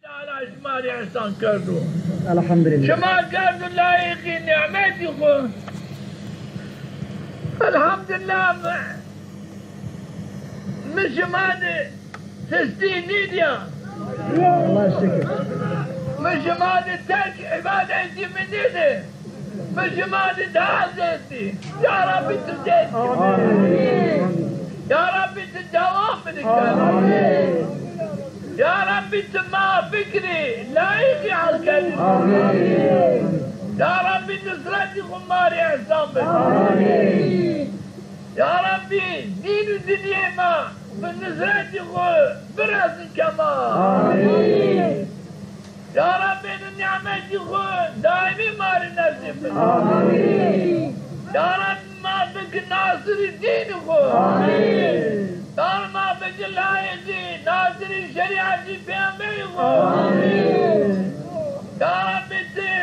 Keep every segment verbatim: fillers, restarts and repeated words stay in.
Teala şima rê îhsan kerdo. Elhamdülillah. Şima kerdo layîqî nîmetî xwu. Elhamdülillah. Mi şima de testî nîdîya. Allah şükür. Mi şima de terk îbadetî mi nîdî. Mi şima de daha zêdî. Ya Rabbî tu zêdî. Amîn. Ya Rabbî tu dewam bidî. Amîn. Ya Rabbî tu ma bikrî layîqî hal kerî. Amîn. Ya Rabbî nusretî xwu ma rê îhsan bikî. Amîn. Ya Rabbî, dîn û dinyê ma bi nusretî xwu biresn kema. Amîn. Ya Rabbî, nîmetî xwu daîmî ma rê nesîb bikî. Amîn. Ya Rabbî, ma bikî nasirî dînî xwu. Amîn. Ya Rabbî, ma bikî layîqî nasirî şerîetî peyxamberî xwu. Amîn. Ya Rabbî, ti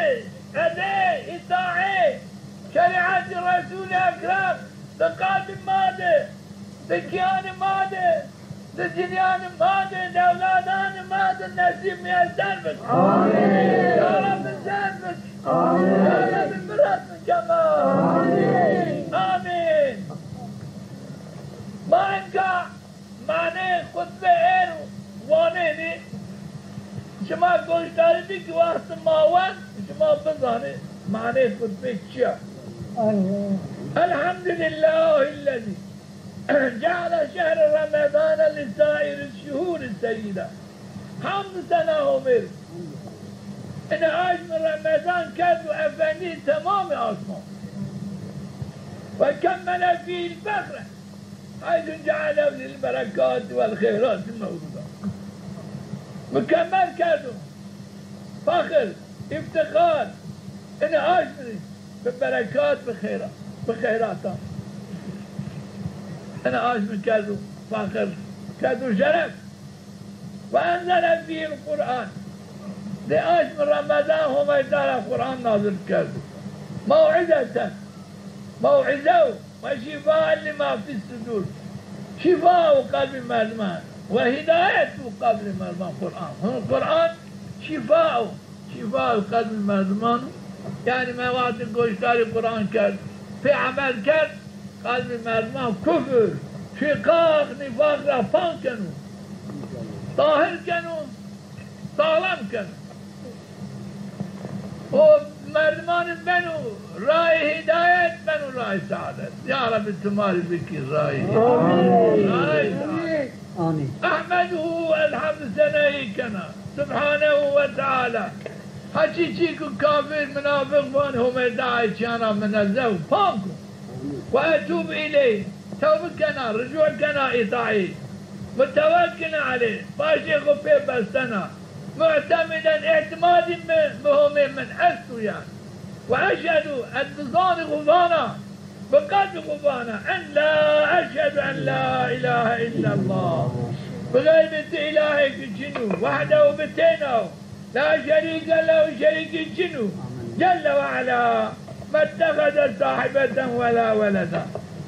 edê, îtaê şerîetî Resûlî Ekrem di qelbî ma de, di kîyanî ma de, di cinîyanî ma de, di ewladanî ma de nesîb miyeser bik. Amîn. Ya Rabbî zêd bik. Amîn. Ya Rabbî biresn kema. Amîn. Amîn. Ma enka manê xutbe êr wanênî, şima goşdarî bikî, wextî ma wend, şima bizanî manê xutbe çi ya. Elhamdulillahillezî ceale şehre Remedane li saîrî şuhûrî seyyîda. Hamd û sena Homê rê. Inê aşmî Remezan kerdo efendî temamî asman. Ve kemmele fîhîl fexre. Heythu cealehu lil berekati vel xeyrati mewrûda. Mukemmel kerdo. Fexr, îftîxar, inê aşmî bi berekat, bi xeyra-, bi xeyratan. Inê aşmî kerdo fexr, kerdo şeref. Ve enzele fîhîl Qur'an. Di aşmî Remezan Homê Teala Qur'an nazil kerdo. Mew'izeten. Mew'ize û ve şîfaen lima fis sudûr. Şîfa û qelbî merdiman. Ve hîdayet û qelbî merdiman Qur'an. Hin Qur'an şîfa û, şîfa û qelbî merdiman. Yanî ma wextî goşdarî Qur'an kerd, pê emel kerd, qelbî merdiman kufr, şîqaq, nîfaq ra pak keno. Tahir keno. Sağlam keno. O merdimanî beno rayê hîdayet, beno rayê seadet. Ya Rabbî, ti ma rê bikî rayê hîdayet. Amîn. Rayê seadet. Amîn. Ehmeduhu, elhamd senayî kena. Subhanehu ve Teala. Heçî çî ku kafir, munafiq vanê Homê Teala çîyana minezeh û pak o. Ve etûbu îleyh, tewbe kena, ricû kena îtaî. Mutewekkil eleyh, başê xwu pê bestena. Mu'temiden, îtîmadî mi bi Homê min esto yanî. Ve eşhedû, ez bi zanî xwu vana, bi qelbî xwu vana, en la eşhedû en la îlahe îllallah. Bi xeyrî ti îlahêk çin o, wehdehu bi têna o. La şerîke lehu, şerîkî çin o. Celle ve Ala. Mettexeze sahibeten ve la weleda.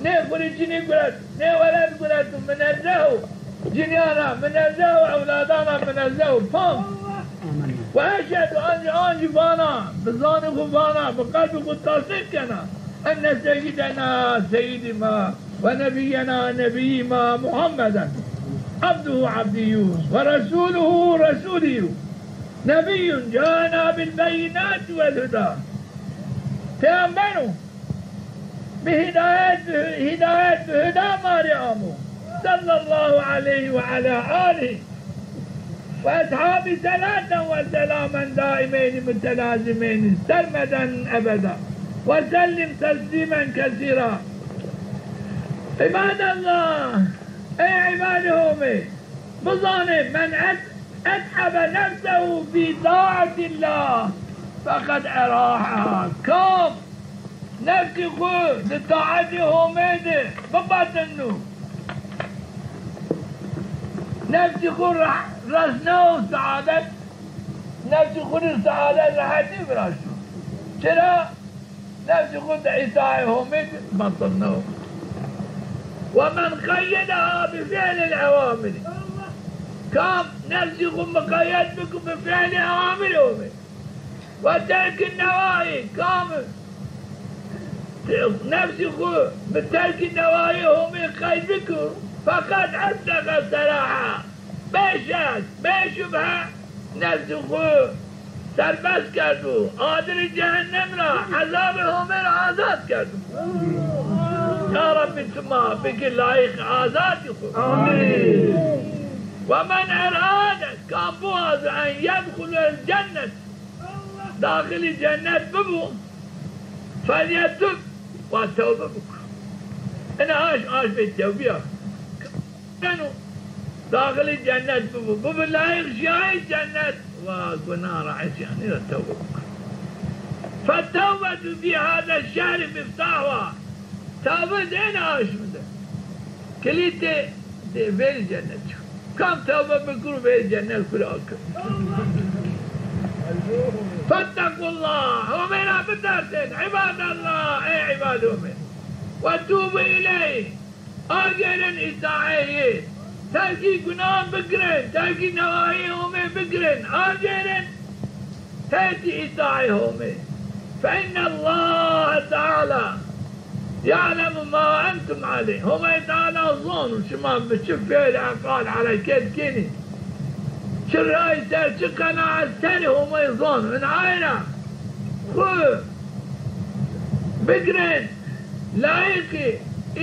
Nê xwu rê cinî guret, nê weled guret û minezeh o. Cinîyan ra minezeh o, ewladan ra minezeh o. Pak. Ve eşhedû, ancî, ancî vana, bi zanî xwu vana, bi qelbî xwu tesdîq kena. Enne seyyidena, seyyidî ma. Ve nebiyyena, nebiyyî ma Muhammeden, abduhu, abdî yû, ve resûluhu, resûlî yû. Nebiyyun caena bil beyinati vel huda. Peyxamber o. Bi hîdayet, bi hîdayet, bi huda ma rê amo. Sallallahu aleyhi ve ala alihi. Ve eshabî selaten ve selamen daimeynî mutelazîmeynî sermeden ebeda. Ve sellim teslîmen kesîra. Îbadallah, ey îbadê Homê, bizanê men et-, et'ebe nefsehu fî taatillah feqed eraha. Kam nefsî xwu di taetê Homê de biqetino, nefsî xwu reh-, resno seadet, nefsî xwu rê seadet, rehetî viraşto. Çira? Nefsî xwu di îtaê Homê de biqetino. Ve men qeyyedeha bi fi'lil ewamiri. Kam Nefsî xwu miqeyed biko bi fiilê awamirê Homê. Ve terkî newahî, kam nefsî xwu bi terkî newahî Homê qeyd biko, feqet etleqe seraha. Bêşek, bêşubhe nefsî xwu serbest kerdo, adirê cehennem ra, ezabê Homê ra azad kerdo. Ya Rebbî, tu ma bikî layîqê azadî xwu. Amîn. Ve men erade, kam biwazo en yedxulel cennet, daxilî cennet bibo, felyetub, wa tewbe biko. Ina aşm, aşmê tewbî ya. Beno, daxilî cennet bibo, bibo layîq jîyayê cennet, wa gunan ra, îsyanî ra tewbe biko. Fettewbetu fî hada şehri miftahuha. Tewbe di ena aşmi de kilîtê de verî cennet o. Kam tewbe bikiro, verî cennet xwu rê akiro. Fettequllah, Homê ra bitersên, îbadallah, ey îbadê Homê. Ve tûbû îleyh, agêrin îtaeyê. Terkî gunan bikirên, terkî newahîyê Homê bikirên, agêrin. Hêtî îtaê Homê. Fe innallahe teala ya'lemu ma entum aleyh. Homay Teala zonu şima bi çi fêl, eqal, hereket kenî. Çi ray ser, çi qenaet serî Homay zonu. In ayra xwu bigirên layîqî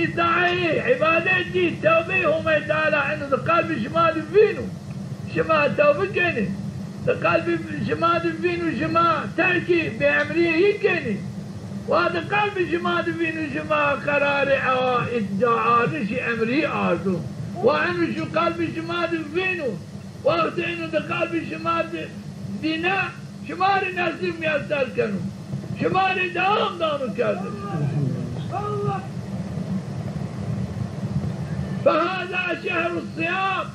îtaeyî, îbadetî, tewbeyî Homay Teala eno di qelbî şima di vîno. Şima tewbe kenî. Di qelbî şima di vîno, şima terkî bêemrîyê yî kenî. Wa di qelbî şima di vîno, şima qerarê a îtca arnişî emrî ardo. Wa eno şu qelbî şima di vîno. Wextê eno di qelbî şima di vîne, şima rê nesîb miyeser keno. Şima rê dewam dano kerdiş. Fehada şehru siyam.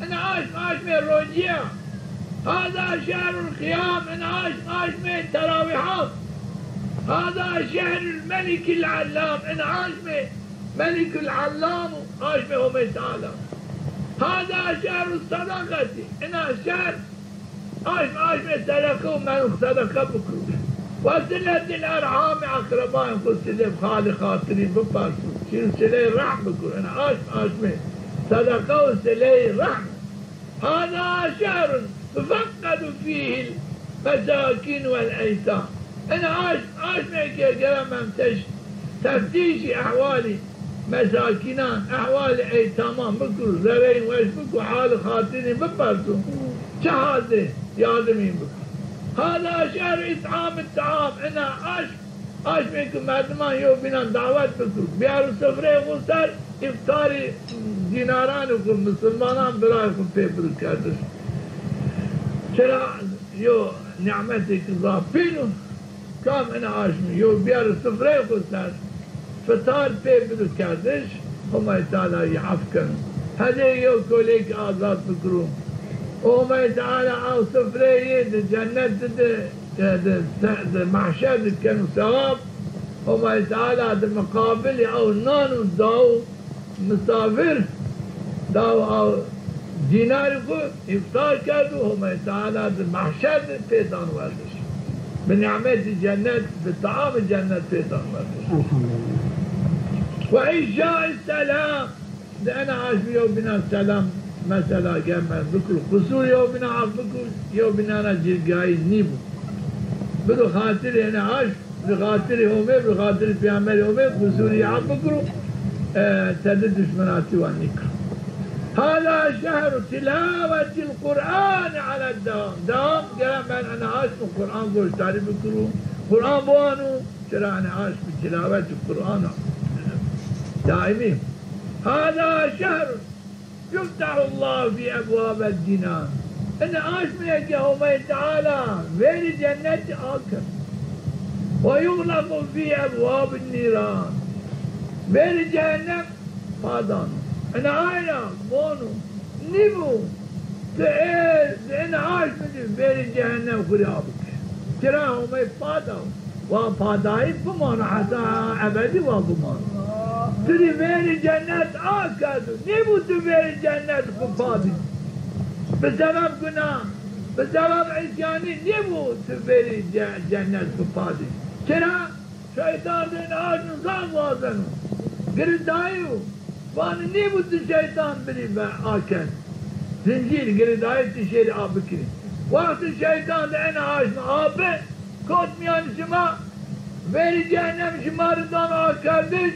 Ina aşm aşmê rocî ya. Hada şehrul qiyam, ina aşm aşmê terawîhan. Hada şehrul melikil allam, ina aşmê melikul allam û aşmê Homê Teala. Hada şehrus sadakati, ina şehr aşm aşmê sedeqe û merdum sedeqe bikiro. Ve siletil erham, eqrebayên xwu sile bi halî xatirî biperso. Çîn sileyê rehm bikiro. Ina aşm aşmê sedeqe û sileyê rehm. Hada şehrun tufeqqedu fîhil mesakîn wel eytam. Ina aşm, aşmê ke gere mem teş-, teftîşî ehwalî mesakînan, ehwalî eytaman bikiro, zereyîn weş biko, halî xatirî biperso, çi hal de yardimî biko. Hada şehru ît'amit ta'am, ina aşm, aşmê ke merdiman yewbînan dawet bikiro, biyaro sifreyê xwu ser, îftarî dînaranê xwu, misilmanan birayê xwu pê bido kerdiş. Çira yo nîmetêk zaf pîl o, kam ina aşmî yo biyaro sifreyê xwu ser, fitar pê bido kerdiş, Homay Teala yî ef keno. Hedê yo kolêk azad bikiro. Homay Teala ew sifreyê di cennet di, di, di, di, di mehşer di keno sewab. Homay Teala di miqabilî ew nan û daw misafir, daw ew dînarî xwu îftar kerdo, Homay Teala di mehşer di pê dano werdiş. Bi nîmetî cennet, bi taamî cennet pê dano werdiş. Elhamdulillah. Ve îfşaî selam. Di ena aşmî yewbînan selam, mesela, ger mem bikiro, qusûr yewbînan ef bikiro, yewbînan ra cirgayî nîbo. Bido xatirê ena aşm, bi xatirê Homê, bi xatirê Peyxamberê Homê, qusûrî ef bikiro, e, tede duşmenatî wa nîkiro. Hada şehru tilawetil Qur'ani ala dewam. Dewam gere mem ena aşm Qur'an goşdarî bikiro, Qur'an biwano. Çira ena aşmî tilawetî Qur'an a daîmî. Hada şehrun yuftehu Llahu fî ebwabed cinan. Ina aşmê ke Homay Teala verî cennetî akir. Ve yuxlequ fî ebwabin nîran. Verî cehennem pa dano. Ina ayra vano, nîbo ti ê, ti ina aşmî di verî cehennem xwu rê abike. Tira Homay pa da. Wa padayî bimano, heta ebedî wa bimano. Ti rê verî cennet akerdo. Nîbo ti verî cennet xwu pa bî. Bi sebeb guna, bi sebeb îsyanî nêbo ti verî ce-, cennet bipadî. Çira? Şeytan di ina aşmi zaf wazeno. Giridayî yo. Vanî nêbo ti şeytan birî ve akerd. Zincîr giridayî ti şêrî a bikirî. Wextî şeytan di ina aşmi a bi, kot mîyan şima, verî cehennem şima ri dano akerdiş,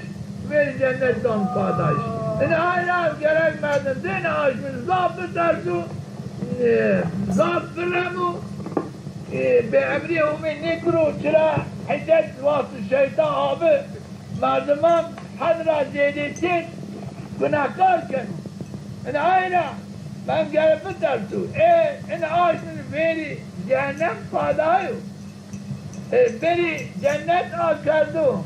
verî cennet dano padayîş. Ina ay ra gerek merdim di ina aşmi zaf biterso, e, zaf biremo. E, bêemrîyê Homê nêkiro, çira? Hîdet wextî şeytan a bi, merdiman hed ra zêdêtir gunahkar keno. Ina ay ra merdim gere biterso. Ê, ina aşmi verî cehennem padayî yo. Ê, verî cennet akerdo.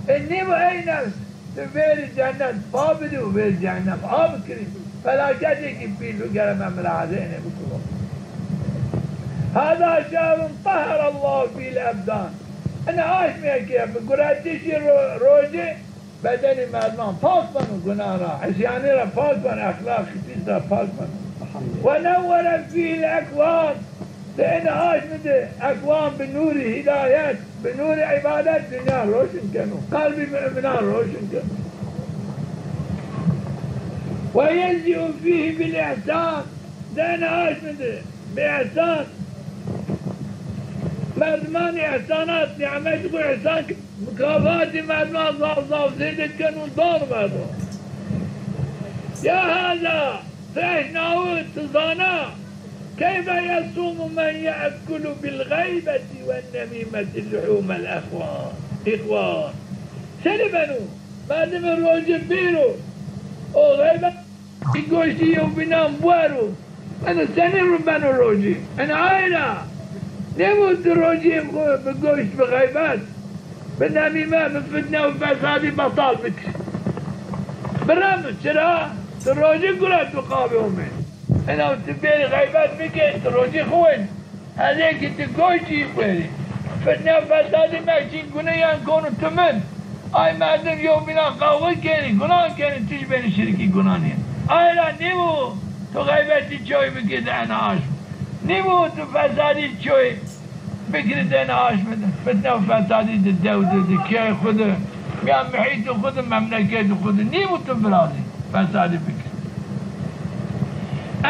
Ê, nêbo ey nefs, ti verî cennet pa bidî û verî cehennem a bikirî. Felaketêkî pîl o, gere me mulahaze enê bikiro. Hada şehrun teherallahu fîhîl ebdan. Ina aşmêke bi guretişî ro-, rojî bedenî merdiman pak beno, gunan ra, îsyanî ra pak beno, exlaqî pîs ra pak beno. Ve newwere fîhîl ekwan. Di ina aşmi di ekwan bi nûrî hîdayet, bi nûrî îbadet dinya roşn keno, qelbî muminan roşn keno. Ve yezîu fîhî bil îhsan. Di ina aşmi di bi îhsan, merdimanî îhsanat, nîmetî xwu îhsan keno. Mukafatî merdiman zaf zaf zêde keno, dano merdiman. Ya hada, ti eşnawi, ti zana, keyfe yesumu men ye'kulu bil xeybeti wen nemîmeti luhûmel îhwan. Îhwan. Senî beno, merdimî rojî bîro, o xeybet Goştî yewbînan biwero. Eno senî ro beno rojî? Eno ay ra nêbo ti rojîyê xwu bi goşt, bi xeybet, bi nemîme, bi fitne û fesadî betal bikir. Birem, çira? Ti rojî guret bi qabê Homê. Eno ti bêrî xeybet bikê, ti rojî xwu wên. Hezê ki ti goştî werî. Fitne û fesadî mek çî, gunîyan kono timir. Ay merdim yewbînan qawxe kenî, gunan kenî, tij benî şirkî, gunan yen. Ay ra nîbo tu xeybetî çoy bikî di ena aşm. Nîbo tu fesadî çoy bikirî di ena aşm di. Fitne û fesadî di dew di, di key xwu di, mîyan muhîtî xwu di, memleketî xwu di. Nîbo tu virazî fesadî bikirî.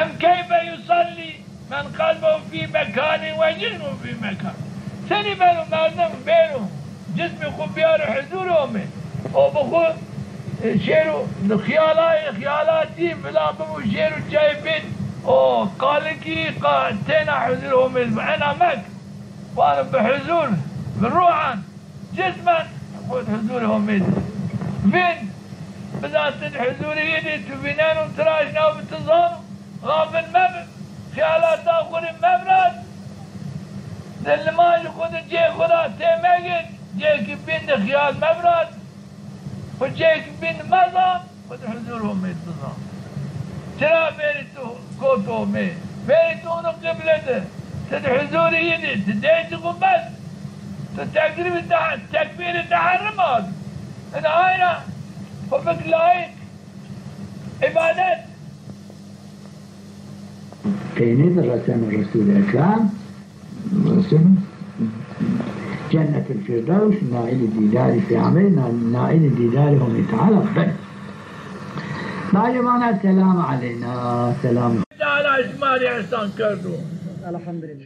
Em keyfe yusallî men qelbuhu fî mekanin ve cismuhu fî mekan. Senî beno merdim bêro, cismê xwu biyaro huzurê Homê. O bi xwu, e, şêro xiyalay-, xiyalatî vila bibo, şêro cayê bin, o qalikî qa-, têna huzurê Homê bi. Ena mek, vano bi huzur, bi ruhan. Cismen xwu di huzurê Homê di. Vîn, bizan ti di huzurê yi di, tu vîneno, ti ra eşnaw bi, ti zano. Xafil mebi, xiyalata xwu rê meviraz. Di limajê xwu di cê xwu ra têmegin, cêkî bîn di xiyal meviraz. Xwu cêkî bîn di mezan. Xwu di huzur Homê di bizan. Çira verî tu kot Homê? Verî tu ono qible di. Ti di huzurî yi di. Ti dêsî xwu bes. Tu tekrîbî te-, tekbîrî teherrim a di. Ina ay ra xwu bik layîq îbadet. Peynî di reseno Resûlî Ekrem. Resûlî Cennetîl Fîrdews, naîlî dîdarî Peyxamberî, na-, naîlî dîdarî Homê Teala ben. Daîmana selam aleyna, selam. Teala şima rê îhsan kerdo. Elhamdülillah.